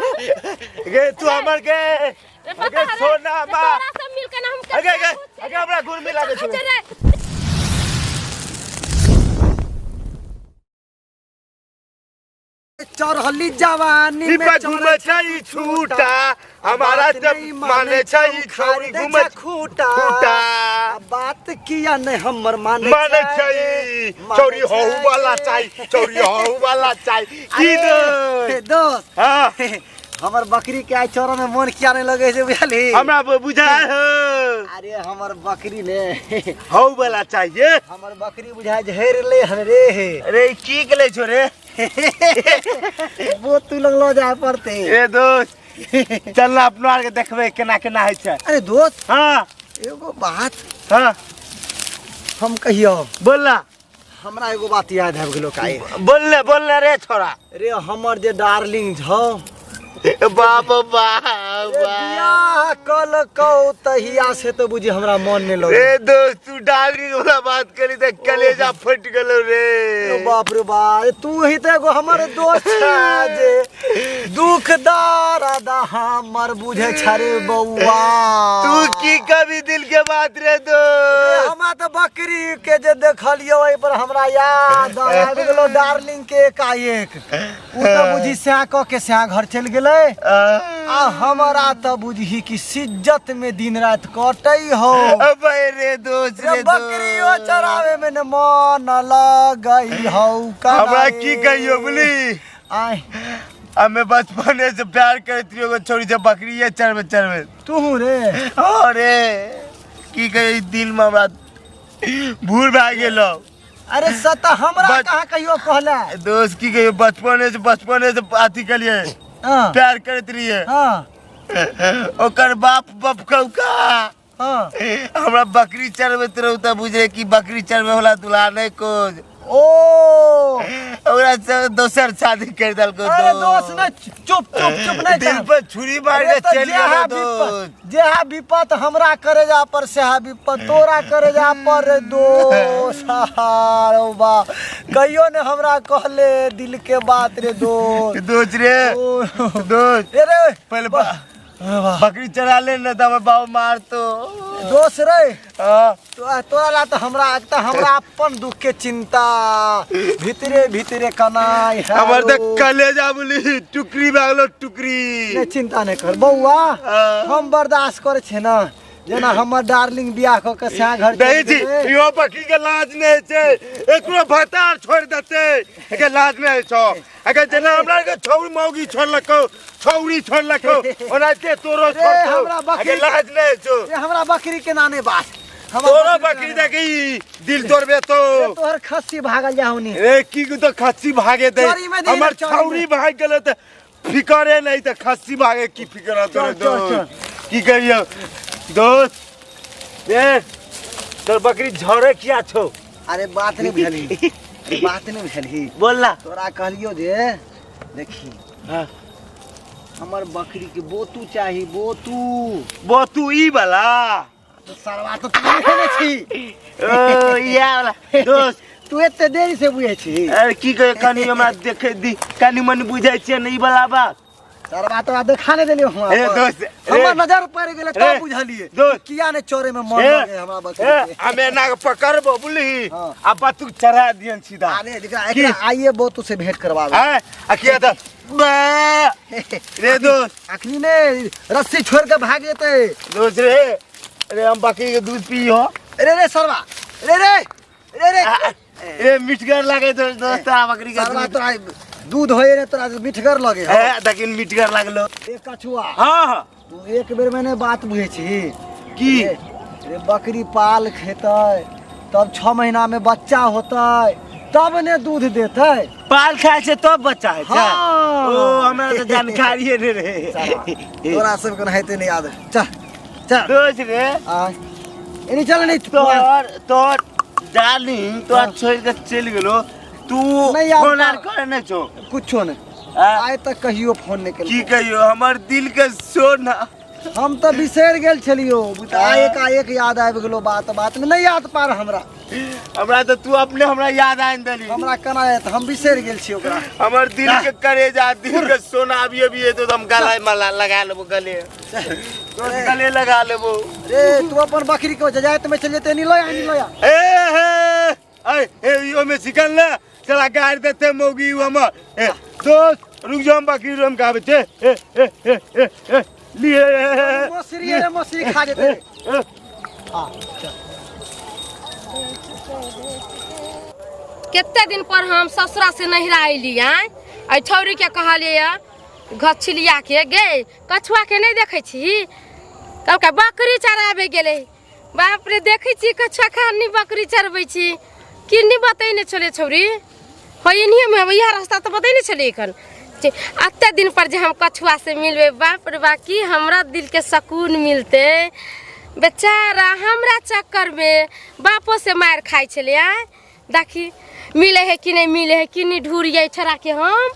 गे तू हमर के रे पता अगे है रे, सोना रे मा तोरा सब मिल के ना हम अगे अगे अगे हमरा गुर्मी लागे छौ रे चढ़ली जवानी में दीपक घूमे छै छूटा हमारा जब माने छै छौरी घूमे खूटा खूटा आ बात किया नहीं हमर माने माने छै चौरी हौ वाला चाही चौरी हौ वाला चाही की अरे, दे दोस्त हाँ हमर बकरी के आइ चोर में मन किया नहीं लगे छै बुझली हमरा बुझाय हो अरे हमर बकरी ने हौ वाला चाहिए हमर बकरी बुझाय झेर ले हन रे अरे की के छो रे वो तू लग लो जाय पड़ते ए दोस्त चल ना अपनो आर के देखबै केना केना होइ छै अरे दोस्त हाँ एगो बात हाँ हम कहियो बोल ना हमरा एगो बात याद आबि गेलो काहे बोल ले बोल ले रे छोरा रे हमर जे डार्लिंग छौ बाप बाप रे बियाह कल कौ तहिया से तो बुझी हमरा मन नहीं लगे रे दोस्त तू डार्लिंग वाला बात करी त कलेजा फट गेलो रे रे बाप रे बाप तू ही तो एगो हमर दोस्त छा जे दुख दर्द हमर बुझे छ रे बौआ तू की कभी दिल के बात रे दोस्त हमरा तऽ बकरी के जे देखलियो एहि पर हमरा याद आबि गेलो डार्लिंग के एकाएक उ तऽ बुझी स्या कऽ के स्या घर चलि गेलै आ हमरा तऽ बुझही कि सिज्जत में दिन राति कटै हो अबे रे दोस्त रे रे बकरियो दोस्त। चरावे में ने मन लगै हौ हमरा की कहियो बोली आय हमें बचपने से प्यार करती रही एगो छोरी से बकरिए चरबे चरबे तू रे अरे की कहियो दिल में हमरा भूल भए गेलो अरे सत हमरा कहाँ कहियो कहला दोस्त की कहियो बचपने से अथी कलिए हाँ प्यार करत रहिए हाँ ओकर बाप बाप कौका हाँ हमरा बकरी चरबैत रहू तऽ बुझे कि बकरी चरबे वाला दुल्हा नहीं कोज ओ ओकरा से दोसर शादी कर देलको अरे दोस्त ने चुप चुप चुप नहीं दिल पर छुरी मार अरे के तो चल जेहा गेलो दोस्त विपत जेहा विपत हमरा करे जा पर सेहा विपत तोरा करे जा पर रे दोस्त हारो बा कहियो ने हमरा कहले दिल के बात रे दोस्त दोस्त रे ओ, दोस्त रे रे पहले अरे वाह। बकरी चरा ले ना तो बाबू मार तो दोस्त रे हाँ। तो तोरा ला तो हमरा एक तो हमरा अपन दुख के चिंता भीतरे भीतरे कनाई है हमर तऽ रो। कलेजा बोली टुकड़ी भए गेलो टुकड़ी नहीं चिंता नहीं कर बौआ हाँ। हम बर्दाश्त करे छे ना जेना हमर डार्लिंग बियाह कऽ के सैं घर नहीं चलि जी गेलै। इहो बकरी के लाज नहीं छै एकरो भतार छोड़ देते एके लाज नहीं छौ अगर जेना हमरा के छौरी मौगी छोड़लको छौरी छोड़लको ओनाहिते तोरो रे, छोड़तौ हमरा बकरी- एके लाज नहीं छौ ए, हमरा बकरी के नाने बात हमरा तोरो बकरी बकरी के नाने देखी दिल तोड़बे तो बात। तोहर खस्सी भागल जाहुनी रे की तो खस्सी भागे दे चोरी में दे हमर चोरी में। छौरी भाग गेलै तऽ फिकरे नहीं तऽ खस्सी भागे की फिकर तोरे चल, चल, दोस्त की करियो दोस्त ए तोर बकरी झरे किया छौ अरे बात नहीं बुझली अरे बात नहीं बुझली बोल ना तोरा कहलियो जे देखी हाँ। हमर बकरी के बोतू चाही बोतू बोतू ई वाला तो सरवा तो तू बुझे ने छी ओ इया वाला दोस्त तू एते देरी से बुझे छी अरे की कहे कनी हमरा देखे दी कनी मनी बुझै छियै ने ई वाला बात सरवा तोरा देखा नहीं देलियो हुआ ए दोस्त ए, हमर नजर पड़ गेलै रे, तब बुझलिए दोस्त। किया ने चोरे में मन ए, लगे हमरा बकरी ए, के हमे एना के पकड़बो बुझली हाँ। आ बतूक चढ़ा दियन सीधा अरे एकरा एकरा आइए बोतू से भेंट करवाबे हैं आ किया तऽ बे रे दोस्त अखनी ने रस्सी छोड़ के भाग जेतै दोस्त रे अरे हम बकरी के दूध पी हो रे रे सरवा रे रे रे रे रे मिठगर लागे दोस्त दोस्त आ बकरी के सरवा दूध तोरा दूध होए रे तोरा मिठगर लगे हो। ए देखिन मिठगर लागलो ए कछुआ हाँ हाँ तू एक बेर मैंने बात बुझे छी की? रे, रे बकरी पाल खेतै तब 6 महीना में बच्चा होतै तब ने दूध देतै पाल खाय छै तब बच्चा होइ छै हाँ। ओ हमरा तऽ जानकारिए नहि रहे तोरा सबके नहाइते नहीं याद चल चल दोस्त रे आ एनी चल नहीं तोहर तोहर डार्लिंग तोरा छोड़ के चलि गेलो तू नहीं यार, फोन आर करे नहि छौ कुछो नहीं आ? आइ तक कहियो फोन नहीं की केलकै कहियो हमर दिल के सोना हम तऽ बिसरि गेल छलियो बुझा, एकाएक याद आबि गेलो। बात बात में नहीं याद पार हमरा। हमरा तऽ तू अपने हमरा याद आनि देली। हमरा केना आयत, हम बिसरि गेल छी ओकरा। हमर दिल के करेजा, दिल के सोना अभी अभी एतो तऽ हम गला माला लगा लेबो, गले तोर गले लगा लेबो। रे तू अपन बकरी के जजात में चल जेते, नी लया नी लया। ए हे ए ए यो में चिकन ले चला गाड़ देते मौगी उ हमर। ए दोस्त रुक जाओ, हम बकरी रोम के आबै छे। ए ए ए ए ए लिए मौसरी रे मौसरी खा जेते। ए, हाँ चल। कते दिन पर हम ससुरा से नहिरा अयली। आँय, एहि छौरीके कहलियै गछिलिया के, गे कछुआ के नहि देखै छी? कहलकै बकरी चराबै गेलै। बाप रे, देखै छी कछुआ खानी बकरी चरबै छी। किन्नी बतेने छलै छौरी हो, एनहिए में इएह रास्ता तऽ बतेने छलै। एखन एते दिन पर जे हम कछुआ से मिलबै, बाप रे बा, की हमरा दिल के सकून मिलतै। बेचारा हमरा चक्कर में बापो से मारि खाइ छलै। आँय देखी मिले है कि नहीं मिले है, किन्नी ढूरियै छोड़ा के, हम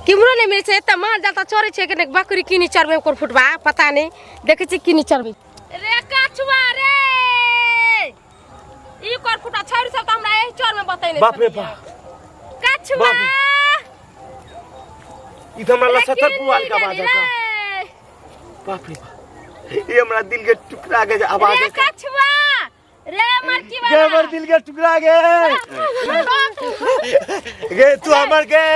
किम्हरो नहि मिलै छै। एतऽ माल जाल तऽ चरै छै कि नहि, बकरी किन्नी चरबै ओकर फुटबा पता नहि। देखै छी किन्नी चरबै रे कछुआ रे। ई कर फुटा छौरी सब तऽ हमरा एहि चर में बतेने। बाप रे बाप, कछुआ। ई तऽ हमरा रे लसतर किन्नी पुआल के आवाज गेली है। रे। बाप रे बाप, ई हमरा दिल के टुकड़ा के आवाज रे है। कछुआ रे मरकी गे वाला। हमर दिल के टुकड़ा गे, गे तू हमर गे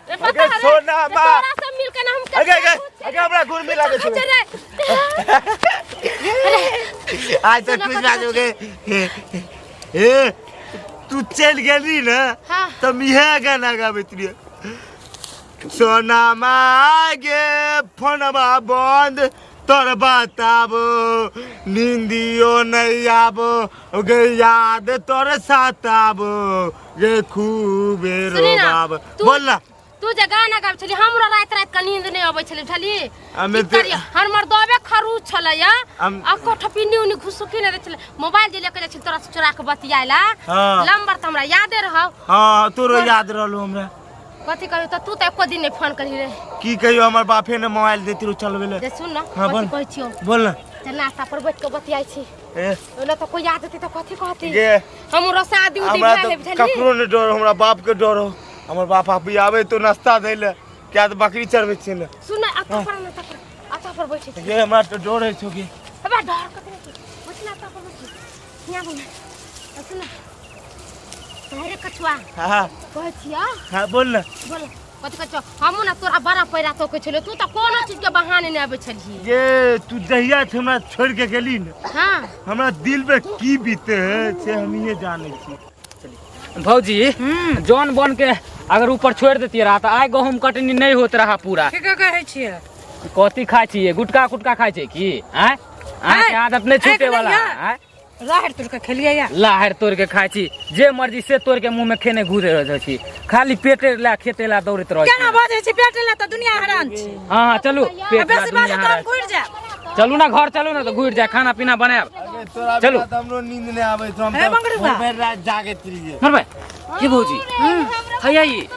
रे पता अगे है रे, सोना रे बा। तोरा से मिल के ना हम अगे अगे खुश अगे हमरा गुड़ मिला के छी रे। आज तक कुछ ना जोगे। ए तू चल गेली ना? हाँ। त इहे गाना गाबैत रहिए, सोना मागे फोनवा बंद तोर बताबो, नींदियो नहीं आबो गे, याद तोर सताबो गे, खूबे सुनी ना, रोबाब। तू- बोल ना। तू जे गाना गाबै छली, हमरो राति राति के नींद नहि अबै छलै, बुझलियै? हमे की ते- करियै, हमर दबे खरूच छलै या हम- अको ठपिनी उनी घुसुकी नहि दै छलै। मोबाइल जे लेके जाइ छलै तोरा से चोरा के बतियाय ला, हाँ। नंबर तऽ हमरा यादे रहौ। हाँ, तोरो याद रहलो हमरा। कथी कहियो तऽ तू तऽ एको दिन नहि फोन करही रे। की कहियो, हमर बापे ने मोबाइल देती रहो चलबे ले। जे सुन ना। हाँ, कथी बोल। कहै छियौ? बोल ना। जे नाश्ता पर बैठ के बतियाइ छी। ए ओला तऽ कोई याद हेतै तऽ कथी कहती? गे हमरो शादी उदी हमरा भेल है तऽ बुझलियै? ककरो नहि डर, हमरा बाप के डर हो। हमर बाप अभी आबे तो नाश्ता दै ले, क्या तऽ बकरी चरबै छियै ने। सुन ना, अत्ता पर ना, अत्ता पर, अत्ता पर बैठे छी। गे हमरा तऽ डर होइ छौ गे। अबे डर कथी नहि छै, बैठ ना, अत्ता पर बैठ, हियाँ बोल। सुन ना अरे कछुआ। हाँ। कहै छियौ। हाँ, बोल ना। बोल, कथी कहै छौ? हमहूँ ने तोरा बड़ा पैरा तोकै छलियौ, तू तऽ कोनो चीजके बहाने नहि अबै छलही। गे तू जहिया से हमरा छोड़ के गेली ने, हाँ, हमरा दिल पे की बीते है से हम ये जाने छी। भौजी, जौन बन के अगर ऊपर छोड़ देती रहा तऽ आइ गहूम कटनी नहीं होत रहा पूरा। की कहै छियै? कथी खाइ छियै? गुटका कुटका खाइ छै की? आँय आँय, के आदत नहीं छूटे वाला। आँय, राहरि तोड़ के खेलियै या? लाहर तोड़ के खाइ छी, जे मर्जी से तोड़ के मुंह में खेने घुरे रहै छी, खाली पेटे ला खेते ला दौड़ैत रहै केना छी। बजै छी? पेट ला तऽ दुनिया हैरान छै। हाँ हाँ, चलू, पेट ला बेसी बाजब दुनिया तऽ हम हरान। घुरि जायब। चलू ना घर, चलू ना तऽ घुरि जाय, खाना पीना बनायब। अरे तोरा चलू। बिना तऽ हमरो नींद नहि आबै छौ, हम हे तऽ मंगरुआ। भरि राति जागैत रहियै। मरबै के भौजी हैया ई?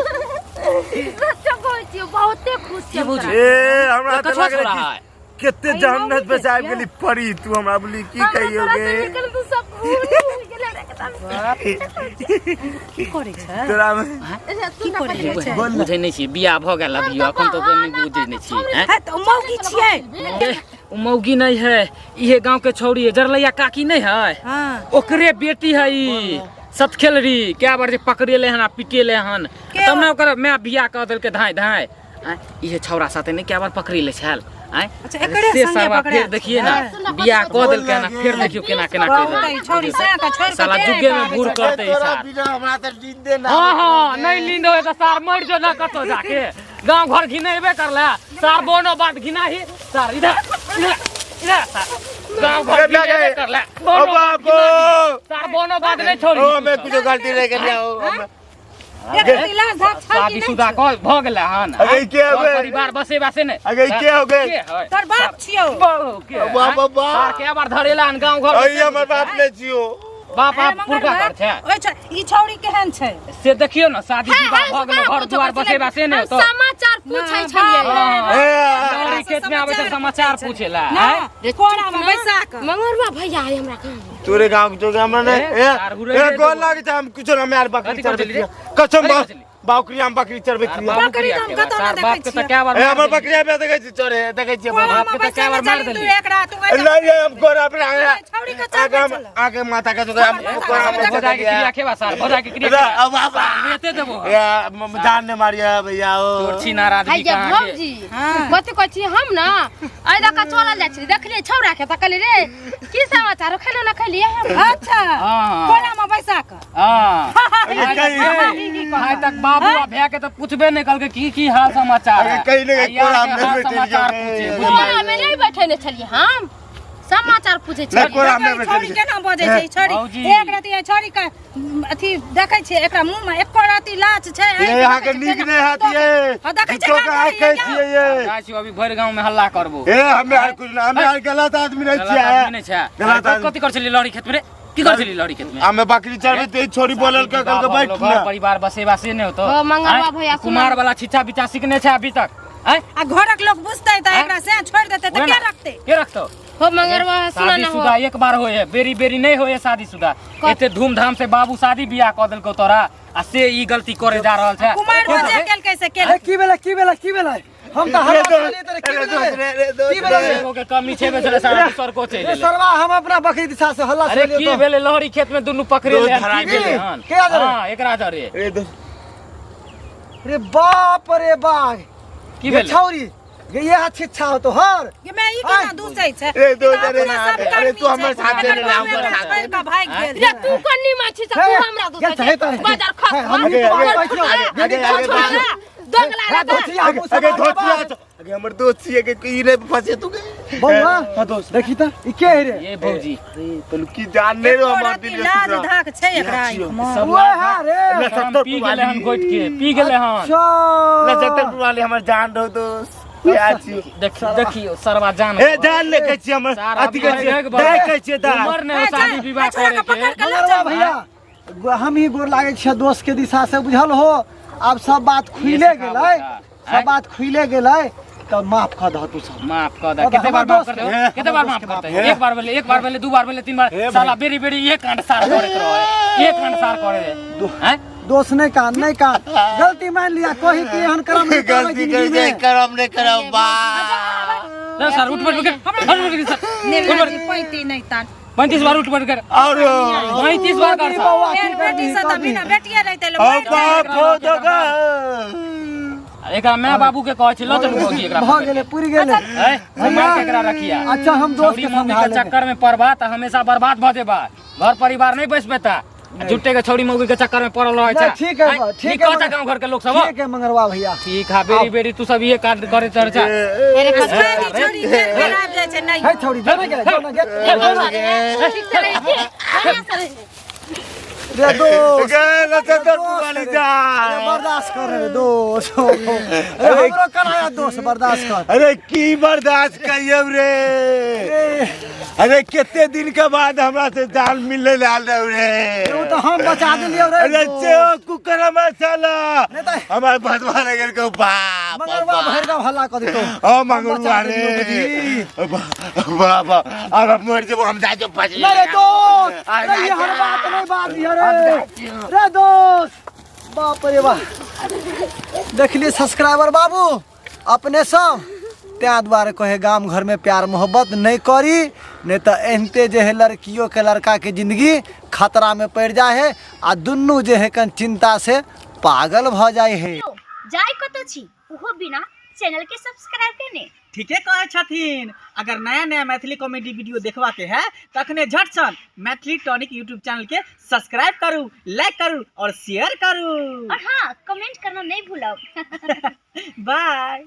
सच्चो कहै छियौ, बहुते खुश के छियौ। भौजी? ए हमरा तऽ कछुआ लागलै छोड़ा कि है। कते जहन्नत पे से आबि गेली परी तू, हमरा बोली की कहियो गे। तू सब घूर गेलै रे एकदम। की करै छै? तोरा में की करै छै? बुझै नहि छियै, बियाह भऽ गेल अभी, एखन तऽ नहि बुझै नहि छियै। आँय? है तऽ ओ मौगी छियै। ए, ओ मौगी नहीं है, इहे गांव के छौड़ी है, जरलैया काकी नहीं है? हाँ। ओकरे बेटी है ई सतखेलरी। क्या बार जे पकड़ेले हन आ पिटेले हन, के तब ने ओकर माय बियाह कऽ देलकै धाय धाय। आँय, इहे छौड़ा साथे नहि क्या बार पकड़ेले छल? आँय, अच्छा, एकरे से संगे सरवा पकड़ायल फेर देखिए ना छलै। बियाह कऽ देलकै हन, फेर देखियो केना केना बहुत करि ई छौड़ी सैं के छोड़ि के साला के जुगे में आबै बूढ़ छै। करते ई तोरा सार। बिना हमरा तऽ नींदे ना हाँ आबैत हाँ रहै। नहीं नींद होए तऽ सार मरि जो ना कतौ जाके, गांव घर घिनेबे करले सार, बोनो बात घिनाही सार, इधर इधर इधर सार, गांव घर गे, गे, घिनेबे गे। करले, ओ बोनो बात बाप घिनाही सार, बोनो बात नहीं छोड़ी। ओ हमे कुछो गलती नहीं कर ओ हमे एक इलाज धाक छै कि शादी नहि शुदा छै? कऽ भऽ गेलै हन? अगे के घर होबे? परिवार बसे बसे ने। अगे के हो गए? के है? तोर बाप छियौ। बहु के है? बाप, बाप, बाप। सार के बार धरेला हन गांव घर। अई हमर बाप ने छियो। बाप हे आप पुरका मंगरुआ, कर छै। ओइ ई छौड़ी केहन छै से देखियौ ने, शादी हे, विवाह हे, भऽ गेलै, कहाँ घर दुआर पूछो बसे बसे ने हम तो समाचार पूछै छलियै। लहरी खेत में आबै छै समाचार पूछे ला। ना कोरा में बैसा कऽ मंगरुआ भैया है हमरा गाँव। तोरे गांव के जोगे हमरा नहीं। ए, ए सार घुरे ए रे गोर देबो। लागे छै, हम कुछो ना, हम यार बकरी कथी कर चरबै छली रे? छियै। कसम कथी कर छली? बकरी, हम बकरी चरबै छियै। बकरी तऽ हम कतौ सार नहि बाप देखै के तऽ छियै। कए बार ए मार हमर देली। बकरी आबे देखै छी, चोरे देखै छियै। कोरा बाप में के तऽ बैसा कए बार कऽ मार चली तू देली। एकरा तू नहीं नहीं, हम गोरा अपने छौड़ी के चरबै आगे छलौ। आगे माता के जोगे हम कोरा में भौजा के क्रिया खेबा सार, भौजा के क्रिया खेबा। अब अब एते देबो। या जान ने मारिया भैया ओ तोर छिनार आदमी हैया कहाँ के? भौजी, कथी कहै छी हम ना एहि दऽ कऽ चलल जाइ छली, देखलियै छौड़ा के तऽ कहलियै रे की समाचार हो, खाना ना खेलियै हम? अच्छा हाँ। कोरा में बैसा कऽ। हाँ। कहीं आइ तक बाबू आ भैया के तऽ पूछबे नहि कलकै की की हाल समाचार अरे है। कहीं ने कहीं आ यार कोरा के में हाल बैठे समाचार रहियो। पूछे, बुझलियै? कोरा में नहि बैठेने छलियै हम, समाचार पूछै नहीं, छलियै। कोरा में देखै, छौड़ी बैठे केना बजै छै ई छौड़ी? भौजी। एक रति ई छौड़ी के अथी देखै छियै, एकरा मुँह में एको रति लाज छै? ये यहाँ के नीक नहीं हाथ ये। हाँ, देखै छियै, झूठो के कान आँख धरैये, छियै ये। जाइ छी अभी भरि गाँव में हल्ला करबो। ए हमे आर कुछ ना, हमे आर गलत आदमी नहीं गलत छियै। आदमी नहि छै। गलत आदमी। कथी कर छली लहरी खेत में रे? की कर छली लहरी खेत में? हमे बकरी चरबै ते छोरी बोलल के कल के बैठ घर ना। परिवार बसेबा से नहि होतो। हो, मंगलवा आँय? भैया सुना। कुमार वाला छिछा बिचा सीखने छै अभी तक। आँय? आ घरक लोग बुझतै तऽ एकरा से छोड़ि देतै तऽ ओहे के ना। रखतै? के रखतौ? हो मंगलवा सुना ना हो। शादीशुदा एक बार होय है, बेरी बेरी नहीं होय है शादीशुदा। एते धूमधाम से बाबू शादी बियाह कऽ देलकौ तोरा आ से ई गलती करे जा रहल छै। कुमार के जे केलकै से अरे केलकै। की भेलै, की भेलै, की भेलै? हम तऽ हल्ला सुनलियै तोरे, की भेलै रे? की भेलै रे? एगो के कमी छै बेचारा, सारा दोसर को चलि रे एलै। सरवा, हम अपना बकरी दिशा से हल्ला अरे सुनलियै की तऽ। भेलै लहरी खेत में दुनू पकड़े दो ले धरा की भेलै गेलै। हन? के जरे? हां, एकरा जरे। रे दो रे बाप रे बाग की ये भेलै? छौरी ये ये छिच्छा हो तो हर गे मैं ई केना दूसै छै? रे दो ई तऽ रे अपना सब अरे तू कर्मी हमर छै। साथ एकर दे बाप हमर एकरा साथ छोड़ि कऽ भागि गेल। रे तू कोन नीमन छी से तू हमरा गेल दूसै छै, छै? हे बाजार खस हे, हम खस। नीक बात अरे, कहै छियौ। अरे, गे, अरे, नीक अरे, बात अरे, दोगला हे, रे तऽ। दोस्तिया, हमहूँ अगे समाज दोस्तिया बात। अगे हमर दोस्त छियै के ई रे फसे तू के। बौआ देखी तऽ ई के है रे? ये भौजी पहलू की जान नहीं रो एको हमर रति दिल के लाज टुकड़ा। धाक छै एकरा आँखिमे? सब ओए है रे। लचत्तर पी गेलै हन, गोइठ के पी गेलै हन। अच्छा। लचत्तर वाली हमर जान रहो दोस्त। या छियो। देख देखियो सरवा जान। ए जान ले कहै छियै हमर सार अथी कहै छियै अभी दाइ कहै छियै दाइ। उमर नहि हो शादी विवाह छोड़ा करे के पकड़ के। के लऽ मंगलवा चल। भैया, हम ही गोर लागै छियै दोस्त के दिशा से, बुझल हो? आब सब बात खुले सिखाबो गेलै, का। सब बात खुले गेलै तऽ माफ कऽ दह तू सब। माफ कऽ दे। कऽ दे, कते बार हमर माफ दोस्त कर दे? के। कते बार माफ करते? एक बार भेलै, एक बार भेलै, दू बार भेलै, तीन बार। साला बेरी बेरी एक कांड सार करैत रहे, एक कांड सार करे रे। हैं? दोस्त नहीं कान, नहीं कान, गलती मान लिया, कही कि एहन करम नहीं करबै गलती जिंदगी कर जाए में। करम नहीं करम बा। ले सर उठ बैठ कर, उठ बैठ कर सर। निर्लज्ज पैती नहि तान। 35 बार उठ बैठ कर। और 35 बार कर सर। बौआ, की फेर बेटी करबही, से तऽ करबही? बिना बेटिये रहितै लोक और मरि बाप हो दोगा। एकरा माय बाबू के कहै छी लऽ चलू भौजी एकरा। भऽ गेलै, पुरि गेलै। हैं? मार के एकरा रखिया। अच्छा, हम दोस्त छौड़ी के मौगी समझा के लेबै। चक्कर में पड़बा तऽ हमेशा बर्बाद भऽ जेबा, घर परिवार नहीं बस पेता। झूठे के छौड़ी मौगी के चक्कर में पड़ल रहै छै। नहीं, ठीक है, हैं? ठीक नीक है, कहता मगर- गाँव घर के लोग सब। ठीक है मंगरवा भैया। ठीक है, बेरी बेरी तू सब ये कांड करे चर्चा। अरे खस। जाइ। छौड़ी फेर फेर आबि जाइ छै नहि। है छौरी, जो ना गे, जो ना गे, जो ना। ठीक से रही छी, बढ़िआँ से रही। रे दोस्त, गे लचत्तर दोस्त वाली रे। अरे जान। बर्दाश्त कर रे दोस्त, अरे हमरो कनाया दोस्त, बर्दाश्त कर। अरे की बर्दाश्त करियौ रे? ए, अरे कितने दिन के बाद हमरा से जान मिलने लाल रहो रे। उ तऽ हम बचा देलियौ रे अरे दोस्त। चो कुकर में साला नहीं तऽ- हमार भगवान अगर को बाप मंगरवा भरि गाँव हल्ला कऽ देतौ। ओ मंगरुआ बचा रे देलियौ बाबा, अब हम मर जेबो, हम जाय फंसी। नहीं रे दोस्त, रे ये हर बात नहीं बात ये रे रे दोस्त, बाप रे बाप। देखलिए सब्सक्राइबर बाबू अपने सब, तैं दुआरे कहे गाम घर में प्यार मोहब्बत नहीं करी, नहीं तो एहनते जे है लड़कियों के लड़का के जिंदगी खतरा में पड़ जाए है आ दुनू जे है कन चिंता से पागल भ जाए है। जाय कतऽ छी ओहो बिना चैनल के सब्सक्राइब केने? ठीके कहै छथिन। अगर नया नया मैथिली कॉमेडी वीडियो देखबा के है तखने झटसन मैथिली टॉनिक यूट्यूब चैनल के सब्सक्राइब करू, लाइक करू और शेयर करू। और हाँ, कमेंट करना नहीं भूलब। बाय।